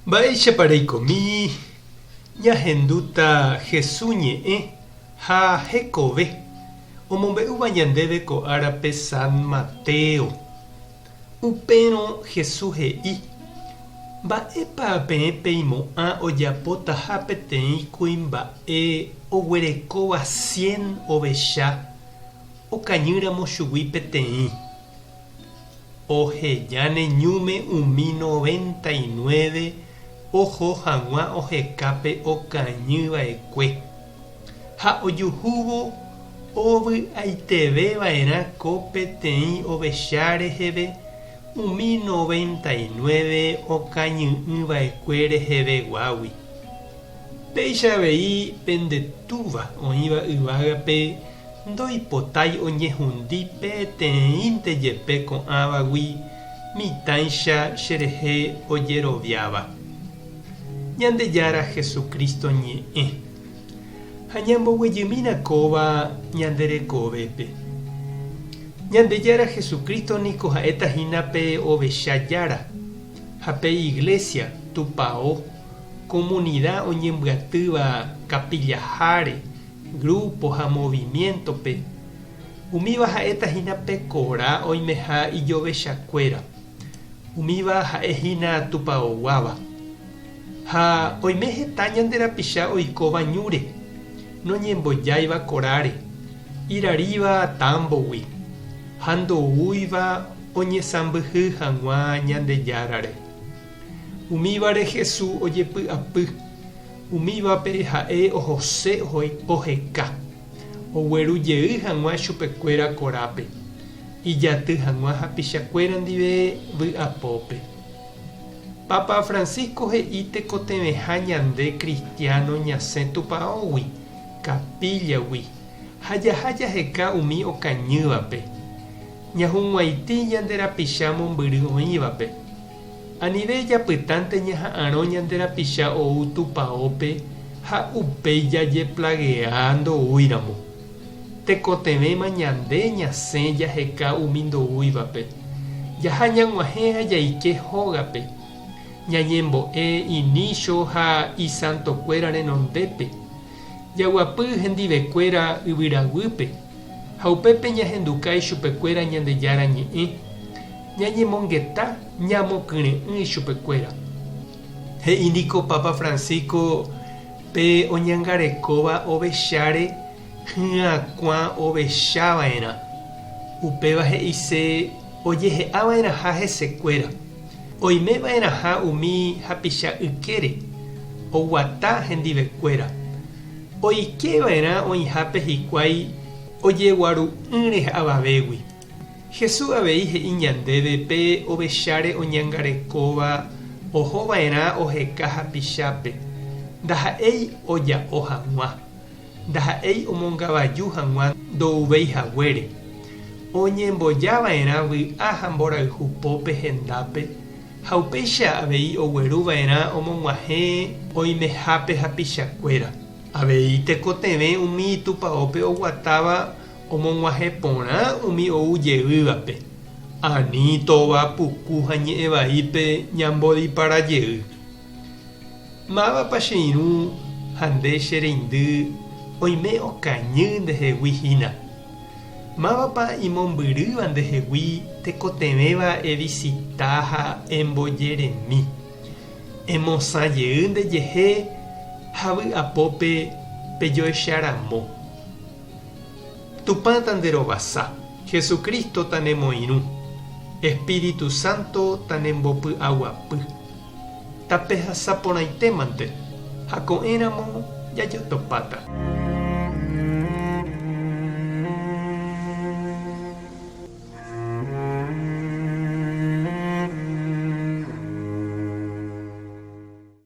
Mba'éichapa reikomi ñahendúta Hesu ñe'ẽ ha hekove omombe'úva ñandéve ko árape San Mateo. Upérõ Hesu he'i, Mba'épa peẽ peimo'ã ojapotaha peteĩ kuimba'e oguerekóva cien ovecha okañýramo chugui peteĩ? Ohejáne ñúme umi 99 oho hag̃ua oheka pe okañy va'ekue. Ha ojuhúvo ovy'aiteve va'erã ko peteĩ ovecha reheve umi 99 okañy'ỹ va'ekue reheve guágui. Péicha avei pende Túva oĩva yvágape Ndoipotái oñehundi peteĩnte jepe ko'ãvagui mitãicha cherehe ojeroviáva. Ñandejára Jesucristo ñe'ẽ. Ha ñamboguejymína kóva ñande rekovépe. Ñandejára Jesucristo niko ha'éta hína pe ovecha jára, ha pe Iglesia, Tupao, komunida oñembyatýva kapillaháre, Grupo ha movimiento-pe, umíva ha'éta hína pe kora oimeha ijovechakuéra, umíva ha'e hína tupaoguáva. Ha oime heta ñande rapicha oikóva ñúre, noñembojáiva koráre, iraríva támbogui, ha ndoúiva oñesãmbyhy hag̃ua Ñandejárare. Umívare Jesús ojepy'apy. Umívape ha'e ohose oheka, ogueru jey hag̃ua chupekuéra korápe, ijaty hag̃ua hapichakuéra ndive vy'apópe. Papa Francisco he'i tekotevẽha ñande cristiano ñasẽ tupãógui, capilla-gui, ha jaha jaheka umi okañývape, ñahug̃uaitĩ ñande rapicha mombyry oĩvape. Anive japytánte ñaha'arõ ñande rapicha ou tupaópe ha upéi jajeplagea ndoúiramo. Tekotevẽma ñande ñasẽ jaheka umi ndoúivape. Jaha ñag̃uahẽ ha jaike hógape. Ñañembo'e inícho ha isantokuéra renondépe. Jaguapy hendivekuéra yvyraguýpe ha upépe ñahenduka ichupekuéra Ñandejára Ñe'ẽ. Ñañemongeta ñamokyre'ỹ ichupekuéra. He'i niko Papa Francisco pe oñangarekóva ovecháre hyakuã ovecha va'erã. Upéva he'ise ojehe'a va'erãha hesekuéra. Oime va'erãha umi hapicha ykére, oguata hendivekuéra. Oike va'erã oĩhápe hikuái ojeguaru'ỹre avavégui. Jesús avei he'i ñandéve pe ovecháre oñangarekóva oho va'erã oheka hapichápe, ndaha'éi oja'o hag̃ua, ndaha'éi omongavaju hag̃ua ndouvéi haguére. Oñemboja va'erã vy'a ha mborayhu pópe hendápe ha upéicha avei ogueru va'erã omog̃uahẽ oimehápe hapichakuéra. Avei tekotevẽ umi itupaópe oguatáva Omog̃uahẽ porã umi ou jeývape, ani tova puku ha ñe'ẽ vaípe ñambodipara jey. Mávapa che irũ ha nde che reindy oime okañy ndehegui hína? Mávapa imombyrýva ndehegui tekotevẽva evisita ha embojeremi? Emosã jey ndejehe ha vy'apópe pejoecharamo. Tupã tanderovasa, Jesucristo tanemoirũ, Espíritu Santo tanembopy'aguapy. Tapehasa porãitémante ha ko'ẽramo jajotopáta.